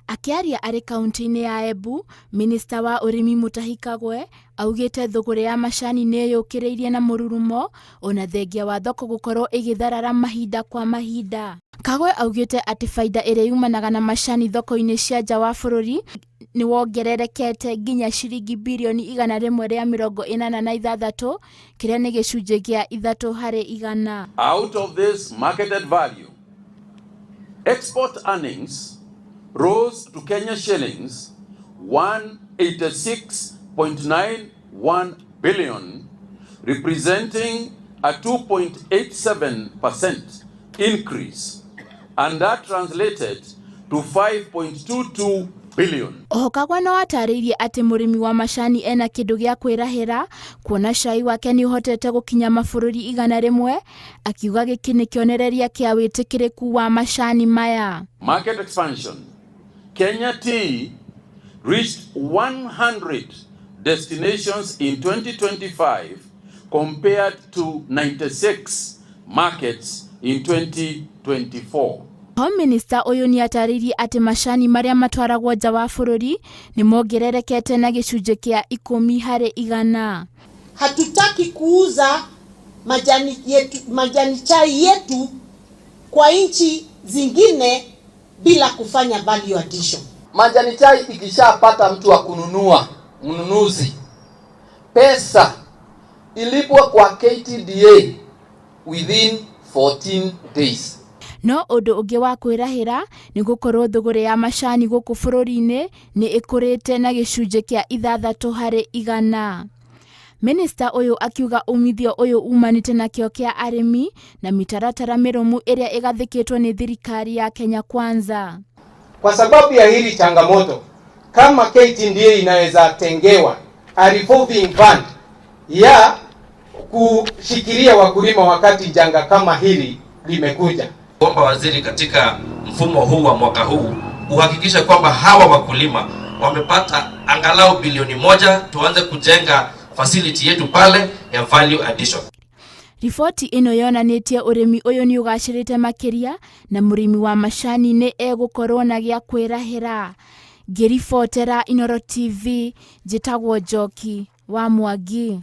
Akĩaria arĩ kaunti-inĩ ya Embu, minista wa ũrĩmi Mutahi Kagwe augĩte thũgũrĩ ya macani nĩ ĩyũkĩrĩirie na mũrurumo ona thengia wa thoko gũkorwo ĩgĩtharara mahinda kwa mahinda. Kagwe augĩte atĩ baida ĩrĩa yumanaga na macani thoko-inĩ cia nja wa bũrũri nĩ wongererekete nginya ciringi birioni 186 kĩrĩa nĩ gĩcunjĩ gĩa 3%. Out of this marketed value, export earnings rose to Kenya shillings 186.91 billion, representing a 2.87% increase, and that translated to 5.22 billion. Oho Kagwe no atarĩirie atĩ mũrĩmi wa macani ena kĩndũ gĩa kwĩrahĩra kuona cai wake nĩ ũhotete gũkinya mabũrũri 100, akiuga gĩkĩ nĩ kĩonereria kĩa wĩtĩkĩrĩku wa macani maya. Market expansion. Kenya Tea reached 100 destinations in 2025 compared to 96 markets in 2024. Ho minista ũyũ nĩ atarĩirie atĩ macani marĩa matwaragwo nja wa bũrũri nĩ mongererekete na gĩcunjĩ kĩa 10%. Hatutaki kuuza majani yetu, majani chai yetu kwa nchi zingine bila kufanya value addition. Majani chai ikishapata mtu wa kununua, mnunuzi, pesa ilipwe kwa KTDA within 14 days. No ũndũ ũngĩ wa kwĩrahĩra nĩ gũkorwo thũgũrĩ ya macani gũkũ bũrũri-inĩ nĩ ĩkũrĩte na gĩcunjĩ kĩa 6%. Minista ũyũ akiuga umithio ũyũ umanĩte na kĩo kĩa arĩmi na mĩtaratara mĩrũmu ĩrĩa ĩgathĩkĩtwo nĩ thirikari ya Kenya Kwanza. Kwa sababu ya hili changamoto, kama KTDA inaweza tengewa a revolving fund ya kushikilia wakulima wakati janga kama hili limekuja. Kuomba waziri katika mfumo huu wa mwaka huu uhakikishe kwamba hawa wakulima wamepata angalau bilioni 1, tuanze kujenga facility yetu pale ya value addition. Riboti ĩno yonanĩtie ũrĩmi ũyũ nĩ ũgacĩrĩte makĩria na mũrĩmi wa macani nĩ egũkorwo na gĩa kwĩrahĩra. Ngĩribotera Inooro TV, njĩtagwo Njoki wa Mwangi.